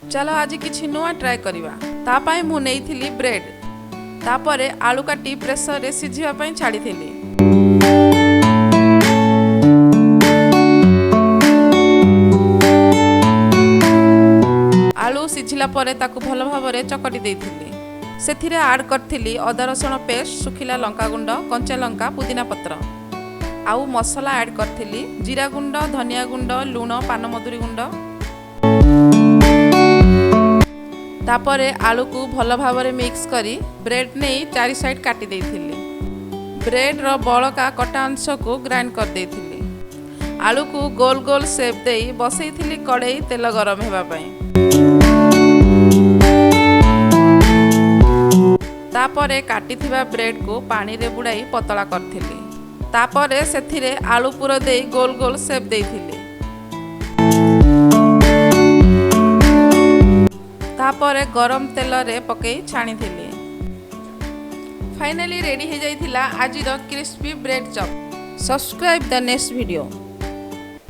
ଚାଲ, ଆଜି କିଛି ନୂଆ ଟ୍ରାଏ କରିବା। ତା ପାଇଁ ମୁଁ ନେଇଥିଲି ବ୍ରେଡ୍। ତାପରେ ଆଳୁ କାଟି ପ୍ରେସରରେ ସିଝିବା ପାଇଁ ଛାଡ଼ିଥିଲି। ଆଳୁ ସିଝିଲା ପରେ ତାକୁ ଭଲ ଭାବରେ ଚକଟି ଦେଇଥିଲି। ସେଥିରେ ଆଡ଼୍ କରିଥିଲି ଅଦା ରସୁଣ ପେଷ୍ଟ, ଶୁଖିଲା ଲଙ୍କା ଗୁଣ୍ଡ, କଞ୍ଚା ଲଙ୍କା, ପୁଦିନା ପତ୍ର ଆଉ ମସଲା ଆଡ଼୍ କରିଥିଲି ଜିରା ଗୁଣ୍ଡ, ଧନିଆ ଗୁଣ୍ଡ, ଲୁଣ, ପାନମଧୁରୀ ଗୁଣ୍ଡ। ତାପରେ ଆଳୁକୁ ଭଲ ଭାବରେ ମିକ୍ସ କରି ବ୍ରେଡ୍ ନେଇ ଚାରି ସାଇଡ଼୍ କାଟି ଦେଇଥିଲି। ବ୍ରେଡ୍ର ବଳକା କଟା ଅଂଶକୁ ଗ୍ରାଇଣ୍ଡ କରିଦେଇଥିଲି। ଆଳୁକୁ ଗୋଲ ଗୋଲ ସେପ୍ ଦେଇ ବସେଇଥିଲି କଡ଼େଇ ତେଲ ଗରମ ହେବା ପାଇଁ। ତାପରେ କାଟିଥିବା ବ୍ରେଡ୍କୁ ପାଣିରେ ବୁଡ଼ାଇ ପତଳା କରିଥିଲି। ତାପରେ ସେଥିରେ ଆଳୁ ପୁର ଦେଇ ଗୋଲ ଗୋଲ ସେପ୍ ଦେଇଥିଲି। ତାପରେ ଗରମ ତେଲରେ ପକାଇ ଛାଣିଥିଲି। ଫାଇନାଲି ରେଡ଼ି ହେଇଯାଇଥିଲା ଆଜିର crispy bread chop. Subscribe the next video.